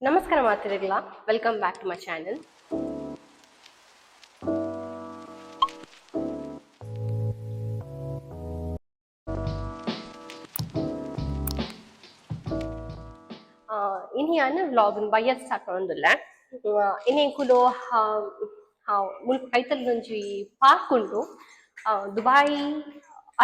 ನಮಸ್ಕಾರ ಮಾತಿರಗ್ಲ, welcome back to my channel. ಇನಿ ಯಾನ್ ವ್ಲಾಗ್ ಬಯ್ಯದ್ ಸ್ಟಾರ್ಟ್ ಮಲ್ತೊಂದುಲ್ಲೆ. ಇನಿ ಎಂಕುಲು ಮುಲ್ಪ ಕೈತಲ್ ಒಂಜಿ ಪಾರ್ಕ್ ಉಂಡು, ದುಬೈ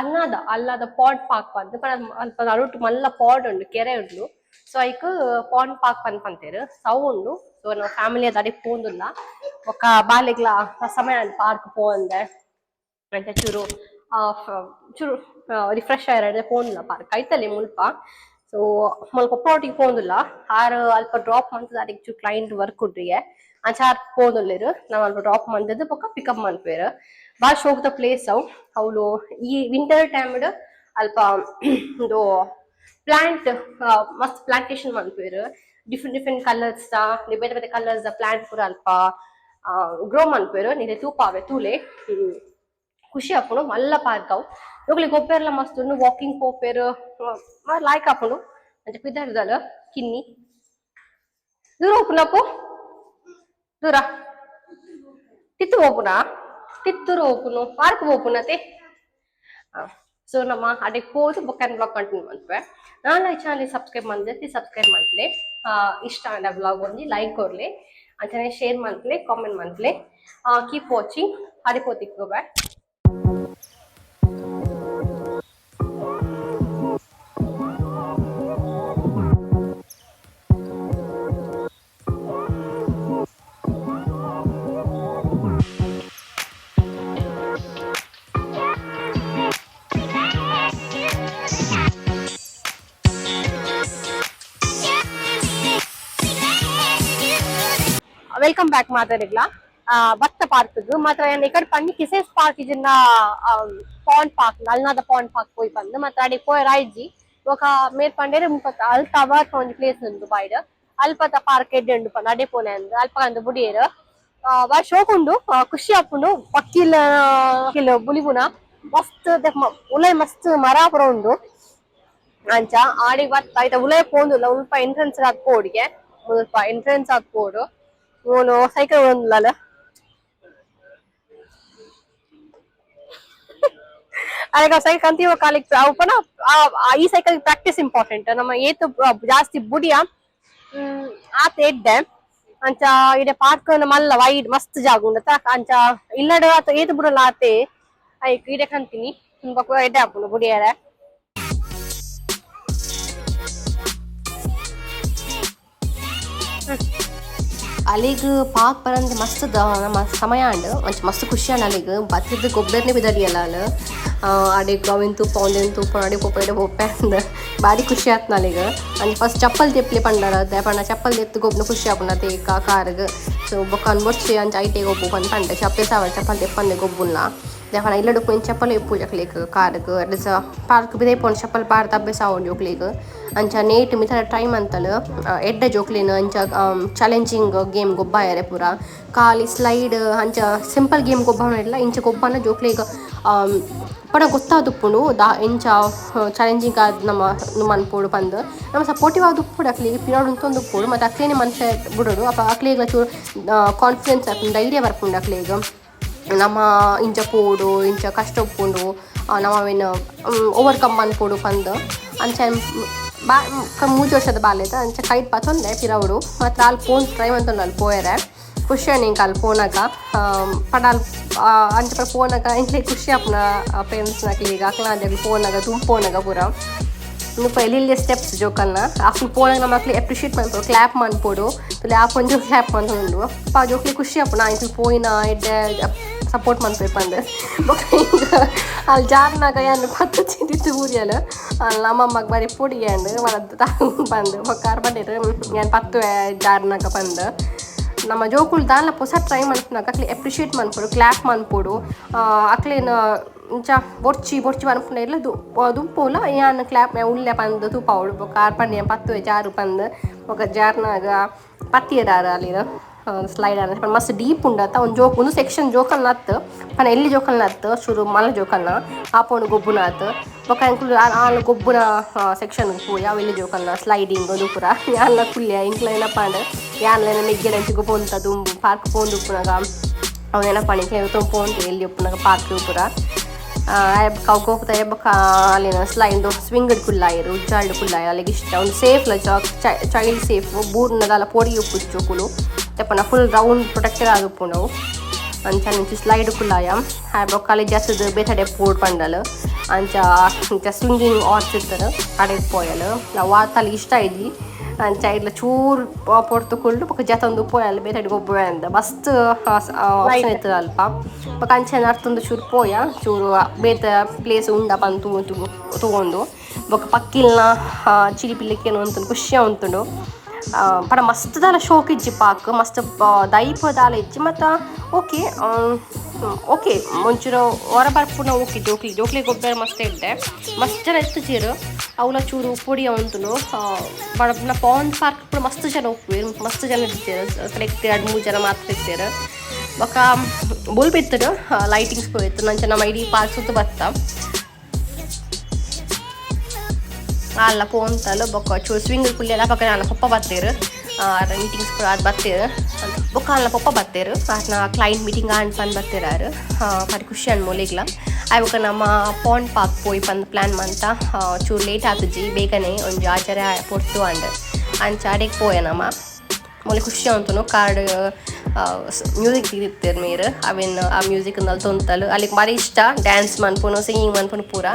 ಅಲ್ನಾದ ಅಲ್ನಾದ ಪಾಡ್ ಪಾರ್ಕ್ ಪಂದ್. ಅಲ್ಪ ನಡುಟು ಮಲ್ಲ ಪಾಡ್ ಉಂಡು, ಕೆರೆ ಉಂಡು. ಸೊ ಐಕ್ ಪಾಂಡ್ ಪಾರ್ಕ್ ಪಂದ್ ಪಂತೆರ್. ಸೌ ಉಂಡು. ಸೊ ನಮ್ಮ ಫ್ಯಾಮಿಲಿ ಅಡೆ ಪೋಂದುಲ್ಲ. ಬೊಕ ಬಾಲೆಗ್ಲ ಸಮಯ ಪಾರ್ಕ್ ಪೋವಂದೆ ಅಂಚ ಚೂರು ಚೂರು ರಿಫ್ರೆಶ್ ಆಯೆರೆ ಪೋಂದುಲ್ಲ ಪಾರ್ಕ್ ಐತಲೆ ಮುಲ್ಪ. ಸೊ ಮುಲ್ಪ ಪೊಪ್ಪಾಟಿಗೆ ಪೋಂದುಲ್ಲ. ಆರ್ ಅಲ್ಪ ಡ್ರಾಪ್ ಮಂತುದು ಅರೆಗ್ ಚೂರು ಕ್ಲೈಂಟ್ ವರ್ಕ್ ಉಂಡುಗೆ, ಅಂಚ ಆರ್ ಪೋಂದುಲ್ಲೆರ್. ನಮ ಅಲ್ಪ ಡ್ರಾಪ್ ಮಂತುದು ಬೊಕ ಪಿಕಪ್ ಮನ್ಪುವೆರ್. ಬಾರಿ ಶೋಕುದ ಪ್ಲೇಸ್ ಅವು. ಅವ್ಲು ಈ ವಿಂಟರ್ ಟೈಮ್ ಅಲ್ಪ ಉಂದು ಪ್ಲಾಂಟ್ ಮಸ್ತ್ ಪ್ಲಾಂಟೇಶನ್ ಮನ್ಪುವೆರ್. Different different colours ದ, ಬೇತೆ ಬೇತೆ ಕಲರ್ಸ್ ದ ಪ್ಲಾಂಟ್ ಪೂರ ಅಲ್ಪ ಗ್ರೋ ಮನ್ಪುವೆರ್. ನಿರೆ ತೂಪಾವೆ ತೂಲೆ, ಖುಷಿ ಆಪುಂಡು. ಮಲ್ಲ ಪಾರ್ಕ್ ಅವು. ಜೋಕುಲೆಗ್ ಗೊಬ್ಬೆರ್ಲ ಮಸ್ತ್ ಉಂಡು, ವಾಕಿಂಗ್ ಪೋಪೆರ್, ಲಾಯ್ಕ್ ಆಪುಂಡು. ಅಂಚ ಪಿದರ್ದಲ್ ಕಿನ್ನಿ ದೂರ ಪೋಪುನಪ್ಪು, ದೂರ ತಿತ್ತು ಪೋಪುನ, ತಿತ್ತೂರು ಪೋಪುನು, ಪಾರ್ಕ್ ಪೋಪುನತೆ. ಸೊ ನಮ್ಮ ಅಡೆಗ್ ಪೋದು ಬೊಕ್ಕ ವ್ಲಾಗ್ ಕಂಟಿನ್ಯೂ ಮನ್ಪುವೆ. ನಾನ್ ಈ ಚಾನಲ್ ಸಬ್ಸ್ಕ್ರೈಬ್ ಮಂದೆ ಸಬ್ಸ್ಕ್ರೈಬ್ ಮನ್ಪುಲೆ. ಇಷ್ಟ ಆಂಡ ವ್ಲಾಗ್ ಒಂಜಿ ಲೈಕ್ ಕೊರ್ಲೆ, ಅಂಚನೆ ಶೇರ್ ಮನ್ಪುಲೆ, ಕಾಮೆಂಟ್ ಮನ್ಪುಲೆ. Keep watching. ಅಡೆ ಪೋತಿಕ್ ಬಾಯ್. Welcome back ಮಾತಾಡಿಗ್ಲ. ಭತ್ತ ಪಾರ್ಕ್ ಮಾತ್ರ ಇಕಡೆ ಪನ್ನಿ ಕಿಸೇಸ್ ಪಾರ್ಕ್ ಇಜಿನ್ನ ಪಾಂಡ್ ಪಾರ್ಕ್, ಅಲ್ನಾದ ಪಾಂಡ್ ಪಾರ್ಕ್ ಪೋಯಿ ಪಂದ್. ಮಾತ್ರ ಅಡೆ ಪೋಯೆರ್ ಆಯ್ಜಿ. ಬೊಕ ಮೇರ್ ಪಂಡೇರ್ ಮುಲ್ಪ ಅಲ್ ಟವರ್ ಒಂಜಿ ಪ್ಲೇಸ್ ಉಂಡು ದುಬೈಡ್, ಅಲ್ಪದ ಪಾರ್ಕ್ ಎಡ್ಡೆ ಉಂಡು ಪಂದ್ ಅಡೆ ಪೋನೆ ಅಂದ್ ಅಲ್ಪ ಅಂದ್ ಬುಡಿಯೆರ್. ಬಾರಿ ಶೋಕ್ ಉಂಡು, ಖುಷಿ ಆಪುಂಡು. ಪಕ್ಕಿಲ್ ಬುಲಿಪುನ ಮಸ್ತ್, ಉಲೈ ಮಸ್ತ್ ಮರ ಪೂರ ಉಂಡು. ಅಂಚ ಆಡಿಗ್ ಬತ್ತ ಐತ ಉಲೈ ಪೋಂದುಲ್ಲ. ಉಲ್ಪ ಎಂಟ್ರೆನ್ಸ್ ಆದ್ ಪೋಡಿಗೆ, ಮುಲ್ಪ ಎಂಟ್ರೆನ್ಸ್ ಆದ್ ಪೋಡು. ಮೂಲು ಸೈಕಲ್ ಉಂಡ್ಲಲ್ಲ ಅದಕ್ಕೆ ಸೈಕಲ್ ಕಂತೀವ ಕಾಲಿಗೆ ಅವು ಪನ. ಈ cycle practice important. ನಮ್ಮ ಏತು ಜಾಸ್ತಿ ಬುಡಿಯ ಆತ ಎಡ್ಡೆ. ಅಂಚ ಇಡೆ ಪಾರ್ಕ್ ಮಲ್ಲ ವೈಡ್ ಮಸ್ತ್ ಜಾಗ ಉಂಡು. ಅಂಚ ಇಲ್ಲಡ ಆತ ಏತು ಬುಡಲ ಆತೆ. ಐಕ್ ಇಡೆ ಕಂತೀನಿ, ತುಂಬಾ ಎಡ್ಡೆ ಆಪುಂಡು ಬುಡಿಯರೆ. ಅಲ್ಲಿಗ್ ಪಾರ್ಕ್ ಬರಂದೆ ಮಸ್ತ್ ನಮ್ಮ ಸಮಯ ಅಂಡ್ ಒಂಚ ಮಸ್ತ್ ಖುಷಿ ಆಂಡ್. ಅಲ್ಲಿಗ್ ಬತ್ತಿದ್ದು ಗೊಬ್ಬರನೇ ಬಿದರಿಯಲ್ಲ ಅಲ್ಲ. ಅಡೆಗ್ ಅವೆನ್ ತೂಪ, ಒಂದೆನ್ ತೂಪ, ಅಡೆ ಪೋಪ ಇಡೆ ಪೋಪೆ ಅಂದ್ ಬಾರಿ ಖುಷಿ ಆತ್ನ ಅಲ್ಲಿಗ್. ಅಂಚ ಫಸ್ಟ್ ಚಪ್ಪಲ್ ದೆಪ್ಲಿ ಪಂಡರ, ಪಂಡ ಚಪ್ಪಲ್ ದೆತ್ತು ಗೊಬ್ಬನ ಖುಷಿ ಆಪುಂಡು ಅತೆ ಕಾರ್ಗ್. ಸೊ ಬೊಕ್ಕ ಬೊರ್ಚಿ ಅಂಚ ಐಟೆ ಗೊಬ್ಬು ಪಂದ್ ಪಂಡೆ. ಚಪ್ಪೆ ಸಾವ ಚಪ್ಪಲ್ ದೆಪ್ಪಂದೆ ಗೊಬ್ಬುಲ್ಲ ದೇಪನ. ಇಲ್ಲಡ್ ಪೋಯಿನ ಚಪ್ಪಲ್ ಇಪ್ಪು ಜಕ್ಲೆಗ್ ಕಾರ್ಗ್. ಪಾರ್ಕ್ ಬಿದೆ ಪೋಣ ಚಪ್ಪಲ್ ಪಾರ್ದ್ ಅಭ್ಯಾಸ ಆವೊಡು ಜೋಕ್ಲೆಗ್. ಅಂಚ ನೇಟ್ ಮಿತರ ಟ್ರೈ ಮಂತಲ್ ಎಡ್ಡೆ ಜೋಕ್ಲೆನ್ ಅಂಚ ಚಾಲೆಂಜಿಂಗ್ ಗೇಮ್ ಗೊಬ್ಬಾಯೆರೆ ಪೂರ. ಖಾಲಿ ಸ್ಲೈಡ್ ಅಂಚ ಸಿಂಪಲ್ ಗೇಮ್ ಗೊಬ್ಬಾವನ ಇಂಚ ಗೊಬ್ಬಾನ ಜೋಕ್ಲೆಗ್ ಪಡ ಗೊತ್ತಾದುಪ್ಪುಂಡು ದಾ ಎಂಚ ಚಾಲೆಂಜಿಂಗ್ ಆದ್ ನಮ ಮನ್ಪೊಡು ಪಂದ್. ನಮ ಸಪೋರ್ಟಿವ್ ಆದ್ ಉಪ್ಪೊಡು ಅಕ್ಲೆಗ್, ಪಿರವುಡು ಉಂತೊಂದು ಉಪ್ಪೊಡು. ಮತ್ತೆ ಅಕ್ಲೆನೆ ಮನುಷ್ಯ ಬುಡೊಡು. ಅಪ ಅಕ್ಲೆಗ್ಲ ಚೂರು ಕಾನ್ಫಿಡೆನ್ಸ್ ಆಪುಂಡು, ಧೈರ್ಯ ಬರ್ಪುಂಡು ಅಕ್ಲೆಗ್. ನಮ ಇಂಚ ಪೋಡು, ಇಂಚ ಕಷ್ಟ ಉಪ್ಪುಂಡು, ನಮ ಅವೆನ್ ಓವರ್ಕಮ್ ಮನ್ಪೊಡು ಪಂದ್. ಅಂಚ ಬಾ 3 ವರ್ಷದ ಬಾಲೆದ ಅಂಚ ಕೈಟ್ ಪತೊಂದೆ ಪಿರವುಡು. ಮಾತ್ರ ಅಲ್ ಪೋನ್ ಟ್ರೈ ಮಂತೊಂದು ಅಲ್ಲಿ ಪೋಯೆರೆ. ಖುಷಿ ಆಂಡ್ ಎಂಕ್ ಅಲ್ ಪೋನಗ. ಪಂಡ ಅಲ್ ಅಂಚ ಪೂರ ಪೋನಗ ಎಂಕ್ಲೆಗ್ ಖುಷಿ ಆಪುನ ಪೇರೆಂಟ್ಸ್ ನಕ್ಲೆಗ್. ಅಕ್ಲ್ನ ಪೋನಗ ದುಂಪೋನಗ ಪೂರ ಮುಲ್ಪ ಎಲ್ಲೆಲ್ಯ ಸ್ಟೆಪ್ಸ್ ಜೋಕಲ್ನ. ಅಕ್ಲು ಪೋನಗ ನಮ ಅಕ್ಲೆ ಅಪ್ರಿಷಿಯೇಟ್ ಮನ್ಪೊಡು, ಕ್ಲಾಪ್ ಮನ್ಪೊಡು. ತುಲೆ ಆಪೊಂಜಿ ಕ್ಲಾಪ್ ಮನ್ತೊಂದುಂಡು. ಅಲ್ಪ ಜೋಕ್ಲೆಗ್ ಖುಷಿ ಆಪುಂಡು, ಎಂಕ್ಲು ಪೋಯಿನ ಎಡ್ಡೆ ಸಪೋರ್ಟ್ ಮನ್ಪೆರ್ ಪಂದ್. ಬೊಕ ಎಂಕ್ ಅಲ್ ಜಾರ್ನಗ ಯಾನ್ ಪತ್ತ್ ತಿಂದಿತ್ತು ಊರಿಯಲ್. ಅಲ್ ಅಮ್ಮಮ್ಮಗ್ ಬಾರಿ ಪೋಡಿಗೆ ಆಂಡ್ ಪಂದ್. ಬೊಕ ಆರ್ ಪಂಡೆರ್ ಯಾನ್ ಪತ್ತುವೆ ಜಾರ್ನಗ ಪಂದ್. ನಮ್ಮ ಜೋಕುಲು ದಾಲ ಪೊಸ ಟ್ರೈ ಮನ್ಪುನಗ ಅಕ್ಲೆ ಅಪ್ರಿಷಿಯೇಟ್ ಮನ್ಪೊಡು, ಕ್ಲಾಪ್ ಮನ್ಪೊಡು. ಅಕ್ಲೆನ ಇಂಚ ಬೊರ್ಚಿ ಬೊರ್ಚಿ ಪನ್ಪುನ ಎಲ್ಲ ದುಂಪುಲ ಯಾನ್ ಕ್ಲಾಪ್ ಉಲ್ಲೆ ಪಂದ್ ತೂಪಾವೊಡು. ಬೊಕ ಆರ್ ಪಂಡೆ ಯಾನ್ ಪತ್ತುವೆ ಜಾರು ಪಂದ್. ಬೊಕ ಜಾರ್ನಾಗ ಪತ್ತಿಯೆರ್ ಆರ್ ಅಲ್ಲಿನ. ಸ್ಲೈಡ್ ಆಂಡ್ ಮಸ್ತ್ ಡೀಪ್ ಉಂಡತ್ತ. ಒಂಜಿ ಜೋಕ್ ಒಂದು ಸೆಕ್ಷನ್ ಜೋಕಲ್ನ ಅತ್ತ್ ಪಂಡ ಎಲ್ಲಿ ಜೋಕಲ್ನ ಅತ್ತ್, ಶುರು ಮಲ್ಲ ಜೋಕಲ್ನ ಆಪೋಂಡು ಗೊಬ್ಬುನ ಅತ್. ಬೊಕ ಎಂಕುಲು ಆಲ್ ಗೊಬ್ಬುನ ಸೆಕ್ಷನ್ ಪೋಯ. ಅವು ಎಲ್ಲಿ ಜೋಕಲ್ನ ಸ್ಲೈಡಿಂಗ್ ಅದು ಪೂರ. ಯಾನ್ಲ ಕುಲ್ಯ. ಎಂಕ್ಲ ನೆನಪಾಂಡ್, ಯಾನ್ಲ ಎನ್ನ ಮೆಗ್ಗೆನಂಚಿ ಪೋಂತ ದುಂಬು ಪಾರ್ಕ್ ಪೋಂದು ಉಪ್ಪುನಗ. ಅವು ನೆನಪಾಂಡ್. ಎಂಕ್ಲೆ ಪೋಂತು ಎಲ್ಲಿ ಉಪ್ಪುನಗ ಪಾರ್ಕ್ ಪೂರ. ಅವು ಗೊಬ್ಬುದ ಬೊಕ ಅಲ್ಲಿನ ಸ್ಲೈಡ್ ಸ್ವಿಂಗ್ ಕುಲ್ಲಾಯೆರ್, ಉಜ್ಜಾಲ್ಡ್ ಕುಲ್ಲಾಯೆರ್. ಅಲೆಗ್ ಇಷ್ಟ ಒಂದು ಸೇಫ್ ಲ, ಚೈಲ್ಡ್ ಸೇಫ್. ಬೂರ್ನ ದಾಲ ಪೋಡಿಗೆ ಉಪ್ಪುಜಿ ಜೋಕುಲು ಪಂಡ, full round protected ಆದುಪ್ಪುಂಡು ಅವು. ಅಂಚ ಅಂಚ ಸ್ಲೈಡ್ ಕುಲ್ಲಾಯ. ಆಯ್ ಬೊಕ್ಕ ಅಲೆ ಜತ್ತುದು ಬೇತಡೆ ಪೋಡ್ ಪಂಡಲ್. ಅಂಚ ಅಂಚ ಸ್ವಿಂಗಿಂಗ್ ಆರ್ಚ್ ಇತ್ತುಂಡು, ಅಡೆಗ್ ಪೋಯಲ್. ವಾತಲ್ ಇಷ್ಟ ಇಜ್ಜಿ. ಅಂಚ ಇಡ್ಲ ಚೂರು ಪೊರ್ತು ಕುಲ್ಲು ಬೊಕ ಜತ್ತೊಂದು ಪೋಯಲ್, ಬೇತಡೆ ಗೊಬ್ಬುವೆ ಅಂದ್. ಮಸ್ತ್ ಆಪ್ಷನ್ ಇತ್ತು ಅಲ್ಪ. ಬೊಕ ಅಂಚ ನರ್ತೊಂದು ಚೂರು ಪೋಯ, ಚೂರು ಬೇತೆ ಪ್ಲೇಸ್ ಉಂಡ ಪಂದ್ ತೂವೊಂದು. ಬೊಕ ಪಕ್ಕಿಲ್ನ ಚಿಲಿಪಿಲಿ ಕೇನೊಂತುಂಡು, ಖುಷಿ ಆವೊಂತುಂಡು. ಪಂಡ ಮಸ್ತ್ ದಾಲ ಶೋಕ್ ಇಜ್ಜಿ ಪಾರ್ಕ್, ಮಸ್ತ್ ದೈಪ ದಾಲ ಇಜ್ಜಿ. ಮತ್ತ ಓಕೆ ಓಕೆ, ಒಂಚೂರು ಹೊರ ಬರ್ಪುನ ಓಕೆ. ಜೋಕ್ಲಿ ಜೋಕ್ಲಿ ಗೊಬ್ಬರ ಮಸ್ತ್ ಎಡ್ಡೆ. ಮಸ್ತ್ ಜನ ಇತ್ತುಜೆರ್, ಅವ್ಲ ಚೂರು ಪೊಡಿ ಆವೊಂತುಂಡು. ಪಂಡ ಪಾಂಡ್ ಪಾರ್ಕ್ ಪೂರ ಮಸ್ತ್ ಜನ ಉಪ್ಪುವೆರ್, ಮಸ್ತ್ ಜನ ಇತ್ತೆರ್. ಕರೆಕ್ಟ್ ಎರಡ್ ಮೂರು ಜನ ಮಾತ್ರ ಇತ್ತೆರ್. ಬೊಕ ಬೊಲ್ಪು ಇತ್ತುಂಡು, ಲೈಟಿಂಗ್ಸ್ ಪೂರ ಇತ್ತುಂಡು. ಅಂಚ ನಮ ಇಡೀ ಪಾರ್ಕ್ ಸುತ್ತ ಬತ್ತ. ಅಲ್ಲ ಪೋಂತಲ್. ಬೊಕ ಚೂರು ಸ್ವಿಂಗ್ ಕುಲ್ಯಲ. ಪಕ್ಕ ಆಲ್ನ ಪೊಪ್ಪ ಬತ್ತೆರ್, ಮೀಟಿಂಗ್ಸ್ ಪೂರ ಆದ್ ಬತ್ತೆರ್. ಬೊಕ ಆಲ್ನ ಪೊಪ್ಪ ಬತ್ತೆರ್, ಆರ್ನ ಕ್ಲೈಂಟ್ ಮೀಟಿಂಗ್ ಆಂಡ್ ಪಂದ್ ಬತ್ತೆರ್ ಆರ್. ಬಾರಿ ಖುಷಿ ಆಂಡ್ ಮೊಲೆಗ್ಲ. ಆಯ್ ಬೊಕ ನಮ್ಮ ಪಾಂಡ್ ಪಾರ್ಕ್ ಪೋಯಿ ಪಂದ್ ಪ್ಲಾನ್ ಮಂತ. ಚೂರು ಲೇಟ್ ಆತುಜಿ, ಬೇಗನೆ ಒಂಜಿ ಆಚರೆ ಪೊರ್ತು ಆಂಡ್. ಅಂಚ ಅಡೆಗ್ ಪೋಯ ನಮ. ಮೊಲೆ ಖುಷಿ ಆವೊಂತುಂಡು. ಕಾರ್ಡ್ ಮ್ಯೂಸಿಕ್ ದೀದಿತ್ತೆರ್ ಮೇರ್. ಅವೆನ್ ಆ ಮ್ಯೂಸಿಕ್ ನಲ್ತೊಂತಲ್. ಅಲೆಗ್ ಬಾರಿ ಇಷ್ಟ ಡ್ಯಾನ್ಸ್ ಮನ್ಪುನು, ಸಿಂಗಿಂಗ್ ಮನ್ಪುನು ಪೂರ.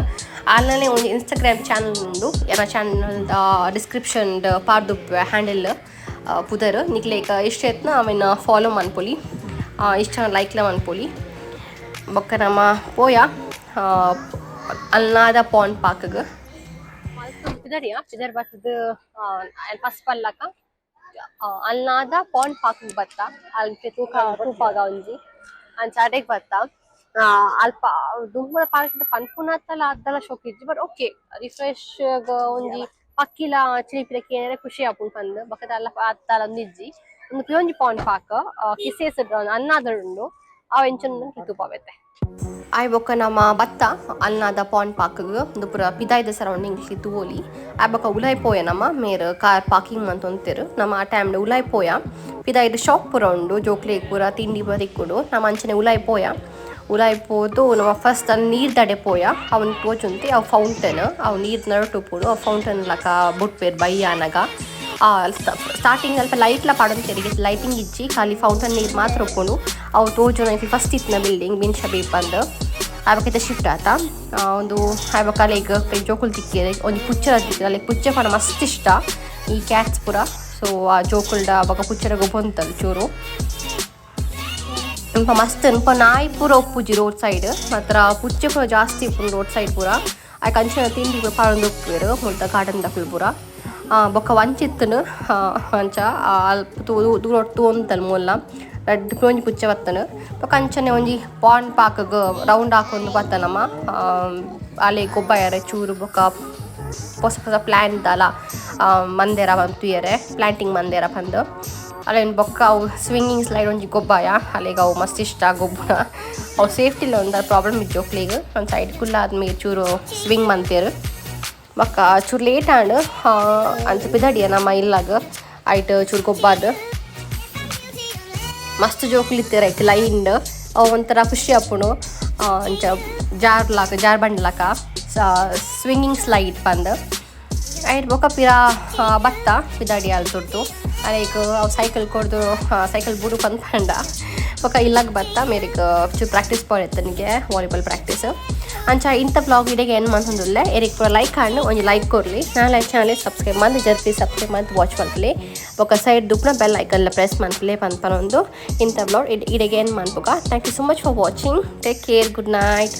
ಆಲ್ನನೆ ಒಂಜಿ ಇನ್ಸ್ಟಾಗ್ರಾಮ್ ಚಾನಲ್ ಉಂಡು. ಎನ್ನ ಚಾನಲ್ ಡಿಸ್ಕ್ರಿಪ್ಷನ್ ಪಾಡ್ದುಪ್ಪುವೆ ಹ್ಯಾಂಡಲ್ ಪುದರ್. ನಿಕ್ಲೆಗ್ ಇಷ್ಟ ಇತ್ತ್ಂಡ ಅವೆನ್ ಫಾಲೋ ಮನ್ಪೊಲಿ, ಇಷ್ಟ ಲೈಕ್ಲ ಮನ್ಪೊಲಿ. ಬೊಕ್ಕ ನಮ ಪೋಯ ಅಲ್ನಾದ ಪಾಂಡ್ ಪಾರ್ಕ್ಗ್. ಪಿದಡಿಯ ಪಿದರ್ ಬತ್ತುದು ಫಸ್ಟ್ ಪಲ್ಲಕ ಅಲ್ನಾದ ಪಾಂಡ್ ಪಾರ್ಕ್ ಬತ್ತ. ಅಲ್ಪ ತೂಕ ತೂಪಾಗ ಒಂಜಿ ಅಂಚ ಅಡೆಗ್ ಬತ್ತ. ಅಲ್ಪ ದುಂಬುದ ಪಾರ್ಕ್ ಪನ್ಪುನತ್ತಲ ಅತ್ತಲ ಶೋಕ್ ಇಜ್ಜಿ, but okay, refresh ಒಂಜಿ ಪಕ್ಕಿಲ ಚಿಲಿಪಿಲಿ ಕೇನೆರೆ ಖುಷಿ ಆಪುಂಡು ಪಂದ್. ಬೊಕ ದಾಲ ಅತ್ತಲ ಒಂದಿಜ್ಜಿ. ಉಂದು ಪಿರೊಂಜಿ ಪಾಂಡ್ ಪಾರ್ಕ್ ಕಿಸೇಸ್ ಅಲ್ನಾದ ಉಂಡು. ಅವು ಎಂಚ ಉಂಡು ತೂಪ ಬೇತೆ. ಆಯ್ ಬೊಕ್ಕ ನಮ ಬತ್ತ ಅಲ್ನಾದ ಪಾಂಡ್ ಪಾರ್ಕ್ಗ್. ಉಂದು ಪೂರ ಪಿದಾಯ್ದ ಸರೌಂಡಿಂಗ್ಸ್ ತೂವೊಲಿ. ಆಯ್ ಬೊಕ್ಕ ಉಲಾಯ್ ಪೋಯ ನಮ. ಮೇರ್ ಕಾರ್ ಪಾರ್ಕಿಂಗ್ ಮಂತೊಂತೆರ್. ನಮ ಆ ಟೈಮ್ ಉಲಾಯ್ ಪೋಯ. ಪಿದಾಯ್ಡ್ ಶಾಪ್ ಪೂರ ಉಂಡು, ಜೋಕ್ಲೆಗ್ ಪೂರ ತಿಂಡಿ ಪೂರ ತಿಕ್ಕುಂಡು. ನಮ ಅಂಚನೆ ಉಲಾಯ್ ಪೋಯ. ಉಲಾಯ್ ಪೋದು ನಮ ಫಸ್ಟ್ ಅಲ್ಲಿ ನೀರ್ ದಡೆ ಪೋಯ. ಅವನ್ ತೋಜುಂತಿ ಅವು ಫೌಂಟೇನ್. ಅವು ನೀರ್ ನಡುಟು ಉಪ್ಪುಂಡು. ಅವು ಫೌಂಟೇನ್ ಲಕ ಬುಡ್ಪೆರ್ ಬಯ್ಯ ಆನಗ. ಸ್ಟಾರ್ಟಿಂಗ್ ಅಲ್ಪ ಲೈಟ್ಲ ಪಾಡೊಂತೆರ್, ಲೈಟಿಂಗ್ ಇಜ್ಜಿ, ಖಾಲಿ ಫೌಂಟೇನ್ ನೀರ್ ಮಾತ್ರ ಉಪ್ಪುಂಡು. ಅವು ತೋಜುನ ಫಸ್ಟ್ ಇತ್ತಿನ ಬಿಲ್ಡಿಂಗ್ ಬಿನ್ ಶಬೀಬ್ ಪಂದ್. ಆಬೊಕ ಶಿಫ್ಟ್ ಆತ ಒಂದು. ಆಬೊಕ ಅಲೆಗ್ ಜೋಕುಲು ತಿಕ್ಕಿಯೆರ್, ಒಂಜಿ ಪುಚ್ಚೆ ತಿಕ್ಕಿಯೆರ್. ಅಲೆಗ್ ಪುಚ್ಚೆ ಪಂಡ ಮಸ್ತ್ ಇಷ್ಟ, ಈ ಕ್ಯಾಟ್ಸ್ ಪೂರ. ಸೊ ಆ ಜೋಕುಲ್ಡ ಬೊಕ ಪುಚ್ಚೆದ ಗೊಬ್ಬೊಂತಲ್ ಚೂರು. ಮುಲ್ಪ ಮಸ್ತ್ ಮುಲ್ಪ ನಾಯಿ ಪೂರ ಉಪ್ಪುಜಿ ರೋಡ್ ಸೈಡ್ ಮಾತ್ರ, ಪುಚ್ಚೆ ಪೂರ ಜಾಸ್ತಿ ಉಪ್ಪುಂಡು ರೋಡ್ ಸೈಡ್ ಪೂರ. ಐಕ್ ಅಂಚಿನ ತಿಂಡಿ ಪೂರ ಪಾಡೊಂದು ಉಪ್ಪುವೆರ್ ಮುಲ್ತ ಗಾರ್ಡನ್ ದಕುಲು ಪೂರ. ಬೊಕ ವಂಚಿತ್ತುಂಡು ಅಂಚ ಅಲ್ಪ ದೂರೊಟ್ಟು ತೂವೊಂತಲ್ ಮೂಲ ರಡ್ಡ್ ಒಂಜಿ ಪುಚ್ಚೆ ಬತ್ತುಂಡು. ಬೊಕ ಅಂಚನೆ ಒಂಜಿ ಪಾಂಡ್ ಪಾರ್ಕ್ಗ್ ರೌಂಡ್ ಹಾಕೊಂದು ಬತ್ತ ನಮ. ಅಲೆ ಗೊಬ್ಬಯೆರೆ ಚೂರು. ಬೊಕ ಪೊಸ ಪೊಸ ಪ್ಲಾನ್ ದಾಲ ಮಂದೆರ ಪಂದ್ ತೂಯೆರೆ, ಪ್ಲಾಂಟಿಂಗ್ ಮಂದೆರ ಪಂದ್. ಅಲೆನ್ ಬೊಕ್ಕ ಅವು ಸ್ವಿಂಗಿಂಗ್ ಸ್ಲೈಡ್ ಒಂಜಿ ಗೊಬ್ಬಾಯ. ಅಲೆಗ್ ಅವು ಮಸ್ತ್ ಇಷ್ಟ ಗೊಬ್ಬುನ. ಅವು ಸೇಫ್ಟಿ ಒಂದ ಪ್ರಾಬ್ಲಮ್ ಇಜ್ಜಿ ಜೋಕ್ಲೆಗ್. ಒಂದ್ ಸೈಡ್ ಕುಲ್ಲಾದ್ ಚೂರು ಸ್ವಿಂಗ್ ಮಂತೆರ್. ಬೊಕ್ಕ ಚೂರು ಲೇಟ್ ಆಂಡ್. ಅಂಚ ಪಿದಡಿಯ ನಮ್ಮ ಇಲ್ಲಗ್. ಐಟ್ ಚೂರು ಗೊಬ್ಬಾದ್. ಮಸ್ತ್ ಜೋಕುಲು ಇತ್ತೆರ್ ಐಕ್ ಲೈನ್. ಅವು ಒಂಥರ ಖುಷಿ ಆಪುಂಡು. ಅಂಚ ಜಾರ್ಲಾಕ ಜಾರ್ ಬಂಡ್ಲಕ ಸ್ವಿಂಗಿಂಗ್ ಸ್ಲೈಡ್ ಪಂದ್. ಐಟ್ ಬೊಕ ಪಿರ ಬತ್ತ ಪಿದಡಿ ಅಲ್ತುರ್ದು. ಅಲೆಗ್ ಅವು ಸೈಕಲ್ ಕೊರ್ದು ಸೈಕಲ್ ಬುಡು ಪಂದ್ ಪಂಡ. ಬೊಕ ಇಲ್ಲಗ್ ಬತ್ತ. ಮೇರೆಗ್ ಚೂರು ಪ್ರಾಕ್ಟೀಸ್ ಪೋರೆತ್ತನಿಗೆ, ವಾಲಿಬಾಲ್ ಪ್ರಾಕ್ಟೀಸ್. ಅಂಚ ಇಂಥ ವ್ಲಾಗ್ ಇಡೆಗೆ ಎಂಡ್ ಮಂತೊಂದುಲ್ಲೆ. ಎರೆಗ್ ಪೂರ ಲೈಕ್ ಆಂಡ್ ಒಂಜಿ ಲೈಕ್ ಕೊರ್ಲಿ. ನಾಳೆ ಚಾನಲ್ ಸಬ್ಸ್ಕ್ರೈಬ್ ಮಂತ್ ಜರ್ತಿ ಸಬ್ಸ್ಕ್ರೈಬ್ ಮಂತ್ ವಾಚ್ ಮಲ್ಪುಲೆ. ಬೊಕ ಸೈಡ್ ದುಪ್ಪುನ ಬೆಲ್ ಐಕನ್ ಪ್ರೆಸ್ ಮನ್ಪುಲೆ ಪಂದ್ ಪನೊಂದು ಇಂಥ ವ್ಲಾಗ್ ಇಡೆಗೆ ಎಂಡ್ ಮನ್ಪುಗ. Thank you so much for watching. Take care, good night.